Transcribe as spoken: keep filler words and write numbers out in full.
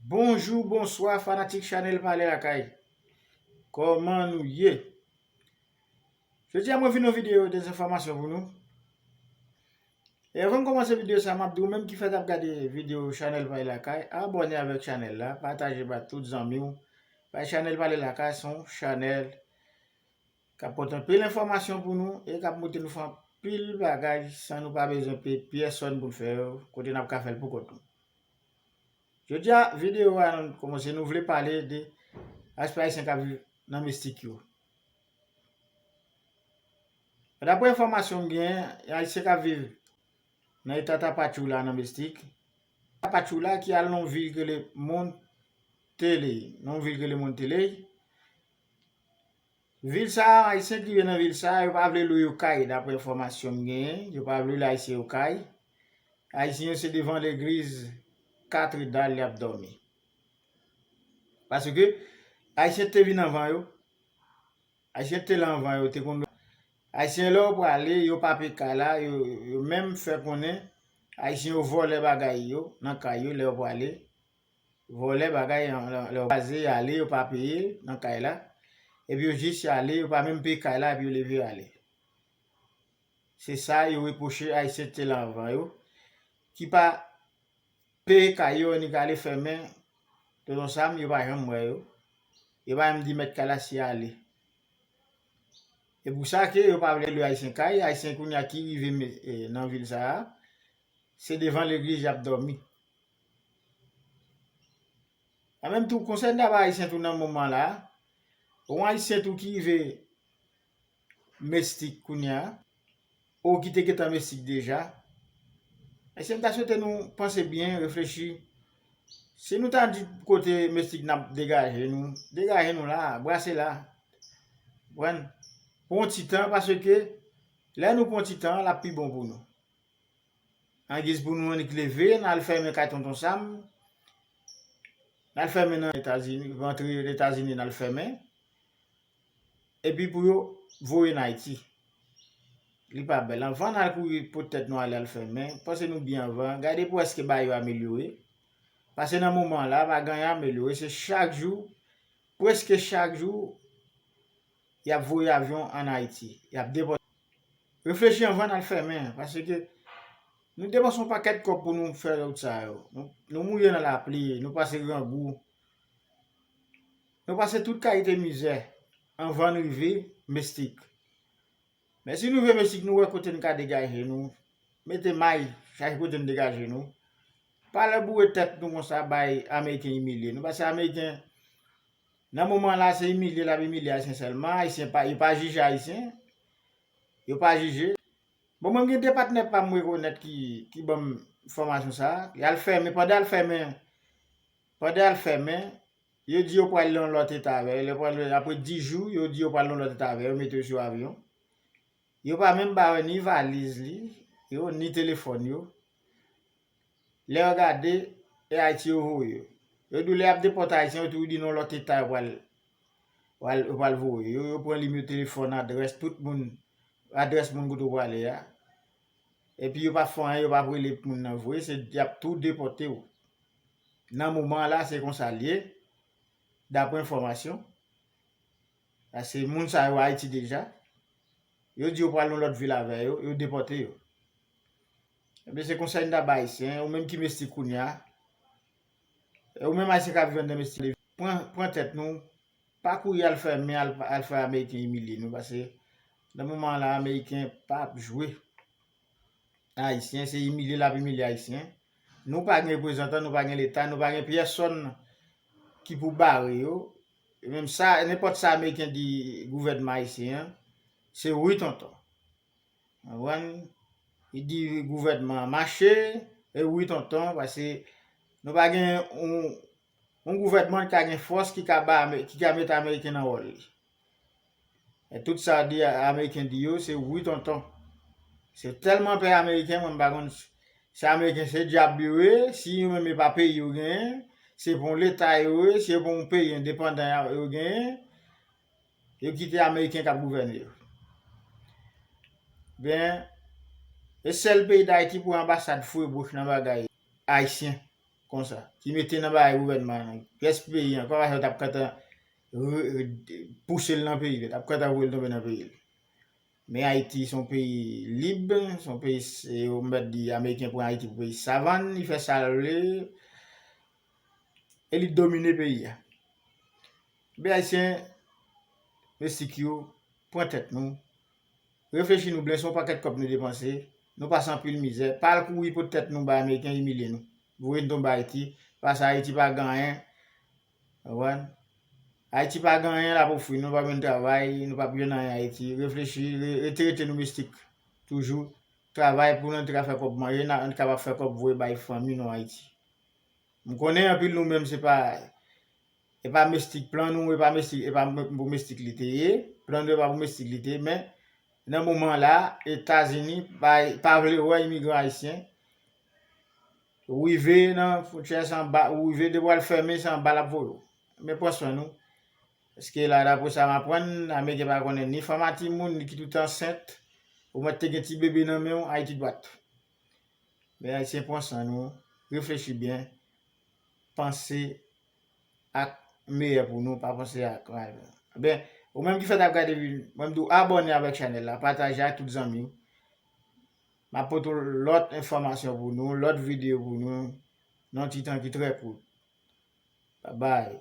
Bonjou, bonswa, fanatik chanèl Pale Lakay. Kòman nou ye? Jodi a mwen vin yon videyo dezenfòmasyon pou nou. E avan m kòmanse videyo sa, m ap di w menm ki fèk ap gade videyo chanèl Pale Lakay, abòne avèk chanèl la, pataje ba tout zanmi w. Bay chanèl Pale Lakay se yon chanèl k ap pote anpil enfòmasyon pou nou e k ap montre nou fè anpil bagay san nou pa bezwen peye pyèsòn pou n fè yo, kote n ap ka fè l pou kont nou. Jodi a, videyo a, nou kòmanse, nou vle pale de aspè ayisyen k ap viv nan Mestik yo. Daprè enfòmasyon m genyen, ayisyen k ap viv nan eta Tapachula nan Mestik, Tapachula ki al nan yon vil ki rele Monteley, nan yon vil ki rele Monteley, vil sa a, ayisyen ki viv nan vil sa a, yo pa vle lwe yo kay, daprè enfòmasyon m genyen, yo pa vle lwe ayisyen yo kay. Ayisyen yo se devan legliz katredal y ap dòmi. Paske ayisyen te vin anvan yo, ayisyen te la anvan yo, te konn, ayisyen lè yo prale, yo pa peye kay la, yo, yo menm fè konnen ayisyen yo vòlè bagay yo nan kay yo lè yo prale. Vòlè bagay, lè yo kraze, y ale, yo pa peye nan kay la. Epi yo jis y ale, yo pa menm peye kay la, epi yo leve y ale. Se sa yo repwoche ayisyen te la anvan yo, ki pa peye kay yo, annik ale fèmen. Tonton Sam, yo pa janm wè yo. Yo pa menm di mèt kay la si y ale. E pou sa ke yo pa vle lwe ayisyen kay, ayisyen kounye a ki rive me- e, nan vil sa a, se devan legliz y ap dòmi. An menm tou, konsèy n ta bay ayisyen tou nan moman la, yon ayisyen tou ki rive Mestik kounye a, ou ki te gentan Mestik deja, ayisyen, m ta swete nou panse byen, reflechi. Si nou ta di kote Mestik n ap degaje nou, degaje nou la, brase la. Konprann? Pran yon ti tan, paske lè nou pran yon ti tan, l ap pi bon pou nou. Angiz pou nou annik leve, n al fèmen kay Tonton Sam, n al fèmen nan Etazini, rantre Etazini, n al fèmen. Epi pou yo voye n Ayiti. Li pa bèl. Anvan n al kouri pot tèt nou ale al fèmen, panse nou byen anvan, gade pou èske bagay yo amelyore. Paske nan moman la, pa gen anyen amelyore, se chak jou, prèske chak jou, y ap voye avyon ann Ayiti, y ap depòte. Reflechi anvan n al fèmen, paske nou depanse yon pakèt kòb pou nou fè wout sa yo. Nou, nou mouye nan lapli, nou pase grangou, nou pase tout kalite mizè anvan n rive Mestik. Men si nou rive Mesik, nou wè kote n ka degaje nou, mete may, chache kote n degaje nou. Pa al boure tèt nou konsa, bay Ameriken imilye nou, paske Ameriken, nan moman la, se imilye l ap imilye Ayisyen sèlman. Ayisyen pa, yo pa jije Ayisyen. Yo pa jije. Bon, mwen, m gen de patnè pa m rekonèt ki, ki ban m enfòmasyon sa a. Y al fèmen, pandan y al fèmen, pandan y al fèmen, yo di yo pral nan lòt eta avè yo. Lè pral, apre dis jou, yo di yo pral nan lòt eta avè yo, mete yo sou avyon. Yo pa menm ba yo ni valiz li, yo, ni telefòn yo. Lè yo gade, e Ayiti yo voye yo. Yo di w lè y ap depòte Ayisyen, yo toujou di nan lòt eta yo pral, pral, yo pral voye yo. Yo pran nimewo telefòn, adrès tout moun, adrès moun kote w prale a. Epi yo p ap fè anyen, yo p ap rele moun nan voye, se y ap tou depòte w. Nan moman an la, se konsa l ye, daprè enfòmasyon. Paske moun sa yo Ayiti deja. Yo di yo pral yon lòt vil avè yo, yo depòte yo. Ebyen, se konsèy n ta bay Ayisyen, ou menm ki Mesik kounye a, e ou menm Ayisyen k ap viv anndan Mesik, pran, pran tèt nou, pa kouri al fèmen, al, al fè Ameriken imilye nou, paske nan moman an la, Ameriken p ap jwe Ayisyen, se imilye l ap imilye Ayisyen. Nou pa gen reprezantan, nou pa gen Leta, nou pa gen pyèsonn ki pou bare yo. E menm sa, nenpòt sa Ameriken di gouvènman ayisyen an, se wi tonton. Konprann? Li di gouvènman an mache, e wi tonton, paske nou pa gen yon, yon gouvènman ki ka gen fòs, ki ka ba Ame-, ki ka mete Ameriken nan wòl li. E tout sa di, Ameriken di yo, se wi tonton. Se tèlman pè Ameriken, mwen m pa konn si Ameriken se dyab yo ye, si yo menm e pa peyi yo genyen, se pa yon Leta yo ye, se pa yon peyi endepandan yo genyen, yo kite Ameriken k ap gouvène yo. Ben, e sèl peyi Dayiti pou anbasad foure bouch nan bagay Ayisyen. konsa, ki mete nan bagay gouvènman an, pyès peyi ankò, paske yo t ap kantan re- re- pouse l nan peyi l, yo t ap kantan voye l tonbe nan peyi l. Men Ayiti se yon peyi lib, se yon peyi, se, yo mèt di Ameriken pran Ayiti pou peyi savann, li fè sa l vle, e li domine peyi a. Ebyen Ayisyen, mesik yo, pran tèt nou, reflechi nou byen, se yon pakèt kòb nou depanse, nou pase anpil mizè, pa al kouri pot tèt nou bay Ameriken imilye nou, voye n tonbe Ayiti, pase Ayiti pa gen anyen, konprann? Ayiti pa gen anyen l ap ofri nou, nou pa jwenn travay, nou p ap jwenn anyen Ayiti, reflechi, re- rete rete nou mistik toujou, travay pou nou, nou te ka fè kòb manje, n a- n kapab fè kòb voye bay fanmi nou Ayiti. M konnen anpil nou menm se pa e pa mistik plan nou, e pa mistik, e pa m- pou mistik li te ye, plan nou e pa pou mistik li te ye, men nan moman la, Etazini pa, pa vle wè imigran ayisyen rive nan fwontyè, se anba, ou rive depi w al fèmen, se anba l ap voye w. Men pran swen nou. Paske la, dapre sa m aprann, Ameriken pa konnen ni fanm a timoun, ni ki tout ansent, ou mèt te gen ti bebe nan men w, Ayiti dwat. Men Ayisyen, pran swen nou, reflechi byen, panse ak meyè pou nou, pa panse ak mal. Ebyen, ou menm ki fèk ap gade vi- mwen m di w abòne avèk chanèl la, pataje ak tout zanmi w. M ap pote w lòt enfòmasyon pou nou, lòt videyo pou nou, nan ti tan ki trè kout. Babay.